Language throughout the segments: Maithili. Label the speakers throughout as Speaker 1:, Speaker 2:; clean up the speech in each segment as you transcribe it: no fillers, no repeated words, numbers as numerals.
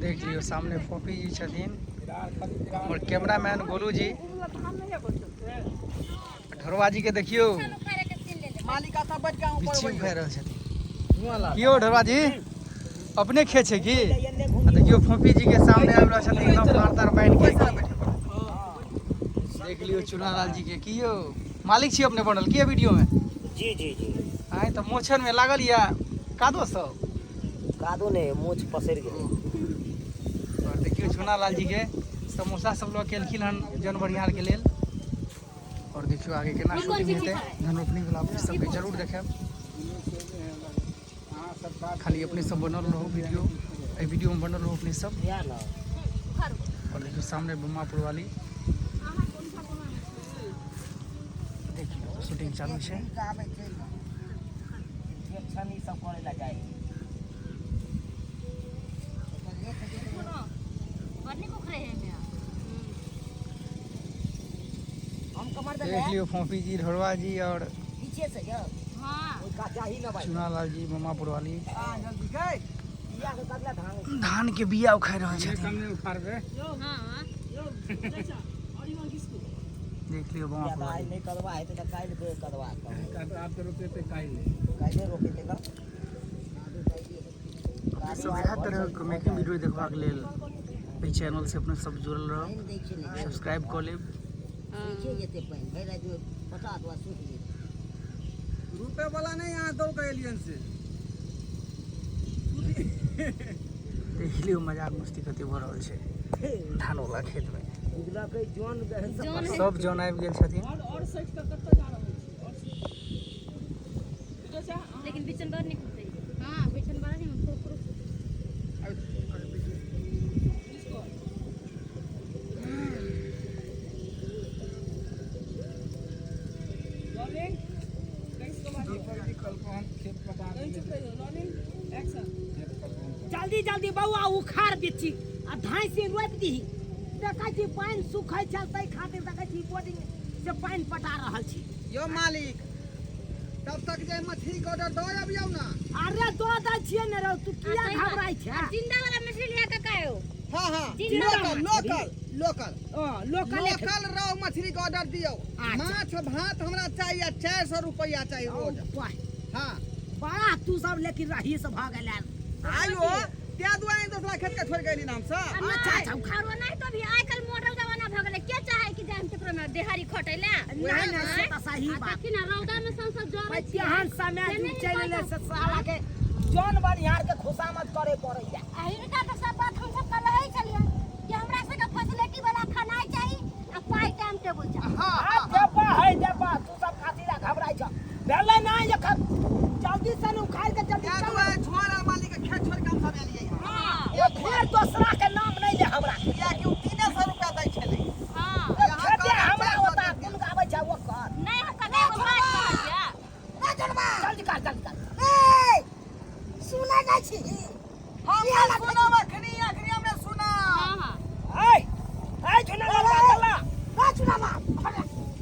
Speaker 1: देख लियौ सामने फोफी जी छथिन, हमर कैमरामैन गोलू जी, ढोरवा जी के देखियौ बिच्छी उखाड़ि रहल छथिन। की यौ ढोरवा जी, अपने खेत छै की? आ देखियौ फोफी जी के सामने आबि रहल छथिन एकदम फाड़ ताड़ बान्हि के। देख लियौ चुनालाल जी के। की यौ मालिक छी अपने बनल की वीडियो में?
Speaker 2: जी जी जी।
Speaker 1: आइ तऽ मोछन में लागल यऽ कादो सब।
Speaker 2: कादो नहि, मोछ पसरि गेलै।
Speaker 1: और देखियौ चुनालाल जी के समोसा सब लऽ के एलखिन हन जन बनिहार के लेल। और देखियौ आगे केना शूटिंग हेतै धन रोपनी वाला, अपने सबके जरूर देखायब। खाली अपने सब बनल रहू वीडियो, एहि वीडियो में बनल रहू अपने सब। और देखियौ सामने बम्मापुर वाली, देखियौ शूटिंग चालू छै। देख लियौ फोफी जी, ढोरवा जी और चुनालाल जी बम्मापुर वाली धान के बिया उखाड़ि रहल छथिन। देख लियौ बम्मापुर वाली।
Speaker 2: नहि कदवा हेतै तऽ काल्हि कदवा रोपेतै।
Speaker 1: अपने सब इएह तरहक मेकिंग वीडियो देखबाक लेल एहि चैनल से अपने सब जुड़ल रहब, सब्सक्राइब कऽ लेब।
Speaker 3: रुपए वाला नहीं यहाँ दौड़ के एलियन से।
Speaker 1: देख लियौ मजाक मस्ती कते भऽ रहल छै धान वाला खेत में। सब जन आबि गेल छथिन।
Speaker 4: लेकिन बिचन बड़ नीक होतै। हां, बिचन बड़ नीक कुरकुर।
Speaker 5: जल्दी जल्दी बौआ उखाड़ बिच्छी आ धाँसी रोपि दीही। देखै छी पानि सुखै छल ताहि खातिर देखै छी बोर्डिंग से पानि पटा रहल छी।
Speaker 3: यो मालिक, तब तक जे मछली के ऑर्डर दऽ अबियौ ना।
Speaker 5: अरे दऽ दै छियै ने रौ, तू किया घबराइ छै?
Speaker 4: जिंदा वाला मछली लिया काका यौ।
Speaker 3: हाँ हाँ,
Speaker 4: जिंदा
Speaker 3: लोकल लोकल लोकल।
Speaker 5: हँ, लोकल।
Speaker 3: लोकल रहु मछली के ऑर्डर दियौ।
Speaker 5: अच्छा।
Speaker 3: माछ भात हमरा चाहिए, 400 रुपया चाहिए रोज।
Speaker 5: वाह।
Speaker 3: हाँ।
Speaker 5: बड़ा तू सब लेकिन रहीस भऽ गेल।
Speaker 3: आइयो त्या दुआरे दोसरा खेत के छोड़ गेली नाम से।
Speaker 5: अच्छा अच्छा, उखाड़।
Speaker 4: आरो नहीं तो भी आजकल मॉडल जमाना भऽ गेलै, के चाहे कि जाम केकरो में देहारी खटै ला।
Speaker 5: नहीं नहीं, से तऽ सही बात।
Speaker 4: देखी ना रौदा में संसद जरै
Speaker 5: भाई
Speaker 4: छियै।
Speaker 5: केहन समय
Speaker 4: से
Speaker 5: जुग
Speaker 4: नहि
Speaker 5: चलि एलै
Speaker 4: कहै
Speaker 5: से साला के जौन बनिहार के खुशामद करे पड़ैया।
Speaker 4: आ हिनका तऽ सब बात हम सब कहै छलियै कि हमरा सबके फैसिलिटी वाला खाना चाही आ पाइ टाइम टेबुल चाही।
Speaker 3: हाँ।
Speaker 5: आ देबा है देबा, तू सब खातिर घबराइ छ भेलै नहीं एखन, जल्दी से ने उखाड़ के जल्दी
Speaker 3: त्या
Speaker 5: चल।
Speaker 3: दुआरे छोड़ और मालिक के खेत छोड़ के हम सब एलियै हँ।
Speaker 4: हाँ।
Speaker 5: ओ फेर दोसरा के नाम नहीं ले हमरा।
Speaker 3: कियाकि उ 300 रुपया दै छलै।
Speaker 4: हाँ।
Speaker 3: यहाँ
Speaker 5: खेते
Speaker 3: कहलक
Speaker 5: हमरा
Speaker 3: 400
Speaker 5: ओता
Speaker 3: दे दियौ।
Speaker 5: गुन गाबै छै ओकर।
Speaker 4: नहीं हम कका एगो बात कहलियै।
Speaker 5: जल्दी कर जल्दी कर।
Speaker 6: सुनै नहि छी?
Speaker 3: हम सुनब अखनी, अखनी हमरा सुना।
Speaker 4: हाँ हाँ।
Speaker 5: ऐ ऐ झुना लगा चला।
Speaker 6: ना चुनावा।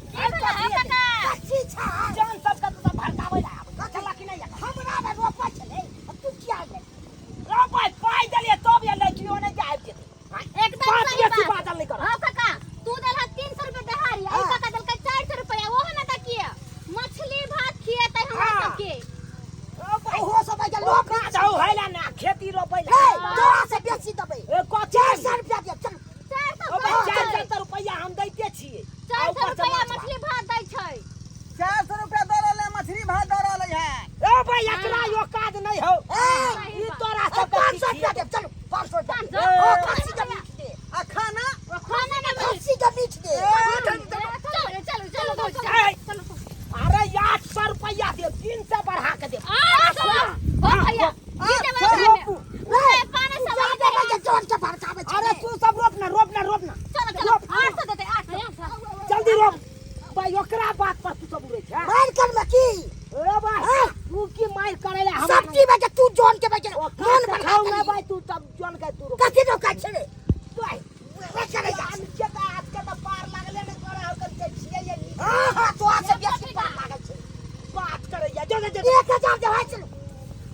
Speaker 4: की भेलै हौ काका?
Speaker 6: कच्ची छै।
Speaker 5: जान सबके तू सब भड़काबै ला आबै चला कि नहीं?
Speaker 6: हमरा मे रोपै छलै आ तू किया गेल?
Speaker 5: रो भाई पाइ देलियै तब ये लड़कियो नहीं जाय जेतै।
Speaker 4: एकदम
Speaker 5: बात
Speaker 4: सही
Speaker 5: बेसी
Speaker 4: बात।
Speaker 5: बाजल नहीं कर।
Speaker 4: हाँ काका, तू देलहा 300 रुपया देहारी, आ ई काका देलकै 400 रुपया, ओहो ना देखिए मछली भात खिएतै हमरा सबके।
Speaker 6: ओहो सब आइ लोक
Speaker 5: काज हौ हैला ना खेती रोपै ला।
Speaker 6: ए तोरा से बेसी देबै।
Speaker 5: ए कथी?
Speaker 6: 400 रुपया दे चल।
Speaker 4: 400।
Speaker 5: ओ भाई 400 रुपया हम दैते छियै।
Speaker 4: 400 रुपया मछली भात दै छै।
Speaker 3: 400 रुपया दऽ रहलै, मछली भात दऽ रहलै है।
Speaker 5: ए भाई एकरा यो काज नहीं हौ।
Speaker 4: सही
Speaker 5: ई
Speaker 4: बात।
Speaker 5: तोरा सब
Speaker 6: 500 रुपया दे चल, 500 रुपया।
Speaker 4: 500?
Speaker 6: ओ खस्सी के मीट दे।
Speaker 3: आ खाना?
Speaker 4: खाना ना मिली।
Speaker 6: खस्सी के मीट दे।
Speaker 4: चलो चलो चलो चलो।
Speaker 5: ए,
Speaker 4: चलो।
Speaker 5: अरे 800 रुपया दे, 300 बढ़ा के दे।
Speaker 4: 800 हो भैया, जीते वाला घर में। उहे पाने
Speaker 6: तू
Speaker 4: सब
Speaker 6: जा देबै जे जोर के भड़काबै छै।
Speaker 5: अरे तू सब रोप ना रोप ना रोप ना।
Speaker 4: चलो चलो, 800 देते 800।
Speaker 5: जल्दी रोप भाई, ओकरा बात पर तू सब उड़ै छै।
Speaker 6: मारि कर में की?
Speaker 5: ए भाई तू की मारि करे ला हमरा?
Speaker 6: सब्जी में के तू जोन के बेचे
Speaker 5: मन
Speaker 6: मन
Speaker 5: बढ़ाऊ
Speaker 6: बढ़ा
Speaker 5: ना भाई, तू सब जोन के तू रोप।
Speaker 6: कथी रोकै छै रे?
Speaker 5: भाई
Speaker 6: रे करे जा।
Speaker 5: हम के त आज के त पार लागले ने करे हकन के छियै ये नीक।
Speaker 6: हां हां, तोरा से बेसी पार लागल छै।
Speaker 5: बात करे या जो जो
Speaker 6: 1000 देबै चलू।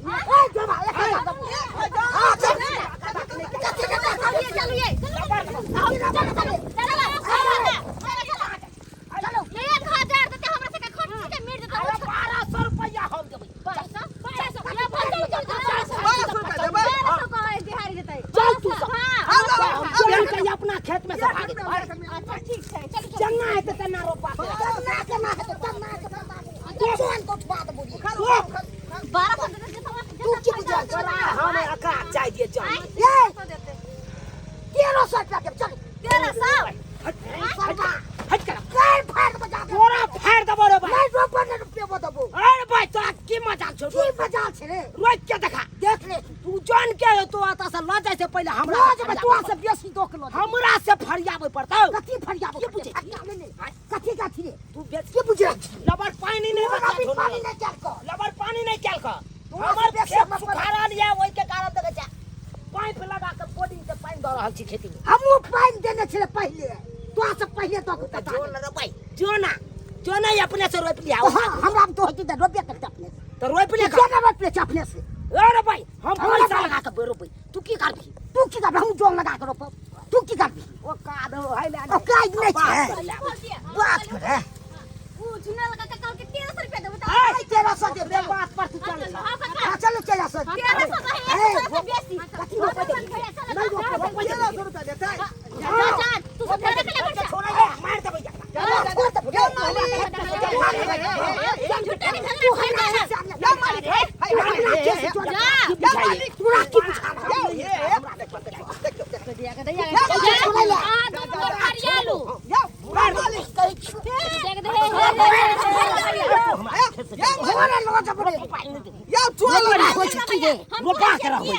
Speaker 6: ए जोबा एक हजार हां चल
Speaker 4: चलिए चलिए चलो चलो चलो चलो 1000 देते हमरा से खर्च के मिट देते।
Speaker 5: अरे 1200 रुपया हम देबै।
Speaker 4: 1200 1200 ये चल चल चल
Speaker 3: 1200 रुपया देबै।
Speaker 4: 1200 कहै दिहाड़ी देतै।
Speaker 5: चल तू सब।
Speaker 4: हां
Speaker 5: चल के अपना खेत में से भाग।
Speaker 4: अच्छा ठीक छै, चल चल।
Speaker 5: चन्ना हेतै तेना रोपा।
Speaker 6: चन्ना के ना हेतै, चन्ना के पता नहीं। जोन तो उठवा दे बुढ़ी।
Speaker 4: 1200 देते।
Speaker 6: तू की बुझल छै?
Speaker 5: हम एकरा चाय दिए चल।
Speaker 6: ए 1300 रुपया देब, चल।
Speaker 4: 1300
Speaker 6: सरवा
Speaker 5: हट कर।
Speaker 6: कर फाड़ बजा दे।
Speaker 5: तोरा फाड़ देबो रे भाई।
Speaker 6: नहीं रोपा नहीं रुपया देबो।
Speaker 5: अरे भाई तोरा की मजाल छौ?
Speaker 6: की मजाल छै रे?
Speaker 5: रोक के देखा।
Speaker 6: देख ले।
Speaker 5: तू जान के तो आता से ल जाय से पहिले हमरा
Speaker 6: लऽ जेबै, तोरा से बेसी दोख लऽ जेबै।
Speaker 5: हमरा से फरियाबै पड़तौ।
Speaker 6: कथी फरियाबै?
Speaker 5: की बुझै?
Speaker 6: कथी कथी रे?
Speaker 5: तू बेच
Speaker 6: की बुझै छी?
Speaker 5: लबर पानी नहीं
Speaker 6: तोरा
Speaker 5: बचा
Speaker 6: भी
Speaker 5: छौ।
Speaker 6: पानी नहीं चल कर।
Speaker 5: लबर पानी नहीं चल कर।
Speaker 6: तोरा
Speaker 5: हमर
Speaker 6: से बेसी
Speaker 5: खेत
Speaker 6: हमर
Speaker 5: सुखा रहल ये, ओहि के कारण देखै छै पाइप लगा के बोरिंग से पानी दऽ रहल छी खेती में।
Speaker 6: हमहूँ पानि देने छलै पहिले, तोरा से पहिले दऽ के पता
Speaker 5: जो
Speaker 6: नहीं।
Speaker 5: न रोपाई जो ना जो नहीं अपने से रोप लिया।
Speaker 6: हाँ, हमरा तो होती तऽ रोपबे करतै अपने से।
Speaker 5: तो रोप ले।
Speaker 6: तू केना रोपले छै अपने से?
Speaker 5: अरे भाई हम
Speaker 6: हमरा
Speaker 5: पैसा
Speaker 6: भाई।
Speaker 5: लगा के रोपै, तू की करबी?
Speaker 6: तू की करबी? हम जोन लगा के रोपब, तू की करबी?
Speaker 5: ओ काद है ले।
Speaker 6: ओ काज नहि छै। बात करे।
Speaker 4: उ झुना लगा के कहल के 1300 रुपया देबो त
Speaker 6: 1300 देब।
Speaker 5: रे बात पर तू चल।
Speaker 4: हां काका।
Speaker 6: हाँ, चलो 1300।
Speaker 4: 1300 कहे 100 से बेसी।
Speaker 6: कथी रोपै देबी? नहीं रोपै, रोपै देबी।
Speaker 3: 1300 रुपया देतै।
Speaker 4: जा जा तू सब धरे के ले खर्चा।
Speaker 5: छोड़ा ये, मार देबै एकरा।
Speaker 6: छोड़ दे,
Speaker 4: झूठा के झगड़ा
Speaker 6: तू हमरा
Speaker 4: कर।
Speaker 6: से
Speaker 3: या मालिक, हे
Speaker 6: तू हमरा के से जोड़।
Speaker 4: जा।
Speaker 6: की बुझाई? तोरा की बुझा रहल?
Speaker 4: आ दोनों मोर फरियालू।
Speaker 3: या मालिक
Speaker 6: कहै छियौ।
Speaker 4: देख दे हे हे हे।
Speaker 6: घरे लऽ जेबौ रे।
Speaker 3: या चोर
Speaker 6: तोरा होइ छै की रे?
Speaker 5: रोपा के रहबै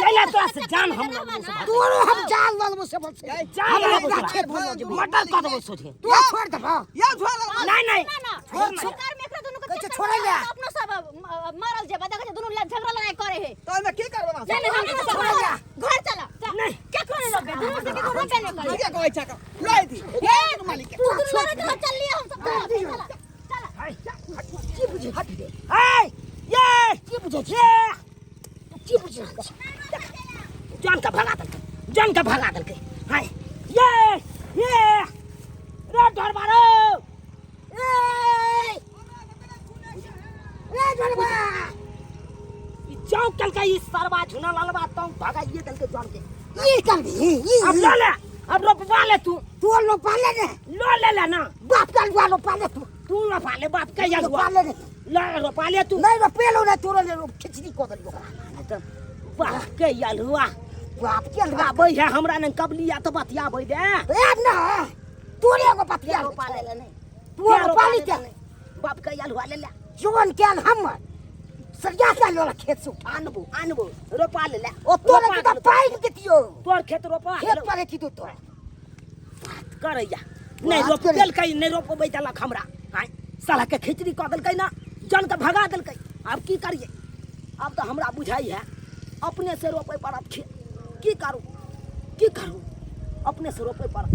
Speaker 5: ले ले तोरा से जान हम लऽ लेबौ।
Speaker 6: तोरो हम जान लऽ लेबौ से बोल।
Speaker 5: जान
Speaker 6: हमरा
Speaker 5: लेबौ
Speaker 6: पूरा
Speaker 5: तोरा।
Speaker 6: खेत भऽ जेबौ।
Speaker 5: मटर कऽ देबौ सोझे।
Speaker 6: तू छोड़ देबौ।
Speaker 3: या झोला।
Speaker 5: नहीं नहीं
Speaker 4: ना ना
Speaker 6: छोड़ ना।
Speaker 4: सरकार में एकरा दोनों के
Speaker 6: कहै छै
Speaker 4: चक्कर
Speaker 6: छोड़ै
Speaker 4: में
Speaker 6: ले।
Speaker 4: अपनो सब मरल जेबा देखै छै दोनों झगड़ा लड़ाई करे हे।
Speaker 3: तो एमे की करबै?
Speaker 4: चल हम
Speaker 6: छोड़ै ले।
Speaker 4: घर चला।
Speaker 5: नहीं।
Speaker 4: केकरो नहीं रोकबे, दोनों से केकरो रोकबे नहीं करे।
Speaker 3: के कहै छै लय दी
Speaker 4: ए
Speaker 3: मालिक
Speaker 4: तू दोनों लड़त रह, चल लिए हम सब चला चला।
Speaker 6: की बुझै छी रे?
Speaker 5: हे ये
Speaker 6: की बुझै छी?
Speaker 5: ये
Speaker 6: तू की बुझै छी?
Speaker 5: जान के भगा देलकै, जान के भगा देलकै। हाय ये ये रे ढोरबा रे।
Speaker 6: ए ए ढोलबा।
Speaker 5: ई चौक केलकै ई सरवा झुना ललबा तौ भगाइए देलकै जान के।
Speaker 6: ई करबी ई?
Speaker 5: अब लऽ ले, अब रोपवा ले तू।
Speaker 6: तू रोपा ले ने।
Speaker 5: लऽ ले ले ना।
Speaker 6: बाप के अलुआ रोपा ले तू।
Speaker 5: तू रोपा ले बाप के अलुआ।
Speaker 6: रोपा ले रे।
Speaker 5: ल रोपा ले तू।
Speaker 6: नहीं रोपेलो नहीं, तोरो ले रोप खिचड़ी कऽ देलियौ ओकरा।
Speaker 5: नहीं तऽ बाप के अलुआ।
Speaker 6: बाप के अलुआ।
Speaker 5: आबै है हमरा ने कबलिया तऽ बतियाबै दे।
Speaker 6: आब ना तोरे एगो बतिया
Speaker 5: रोपा ले ले नहीं।
Speaker 6: तू रोपा ली ते।
Speaker 5: बाप के अलुआ ले ले।
Speaker 6: जोन के हमर सरिया के अलुआ खेत से उठा।
Speaker 5: आनबो आनबो रोपा ले ले।
Speaker 6: ओ तोरे
Speaker 5: रोपा
Speaker 6: तऽ
Speaker 5: देलकौ।
Speaker 6: पानि देतियौ।
Speaker 5: तोर खेत रोपा
Speaker 6: खेत पर हेती तू तोरा।
Speaker 5: बात करैया नहीं
Speaker 6: बात
Speaker 5: रोप
Speaker 6: करै।
Speaker 5: देलकै, नहीं रोपबै देलक हमरा। आँय साला के खिचड़ी कऽ देलकै ना, जन के भगा देलकै। आब की करियै? आब तऽ हमरा बुझाइ है अपने से रोपै पड़त खेत। की करू की करू, अपने से रोपै पड़त।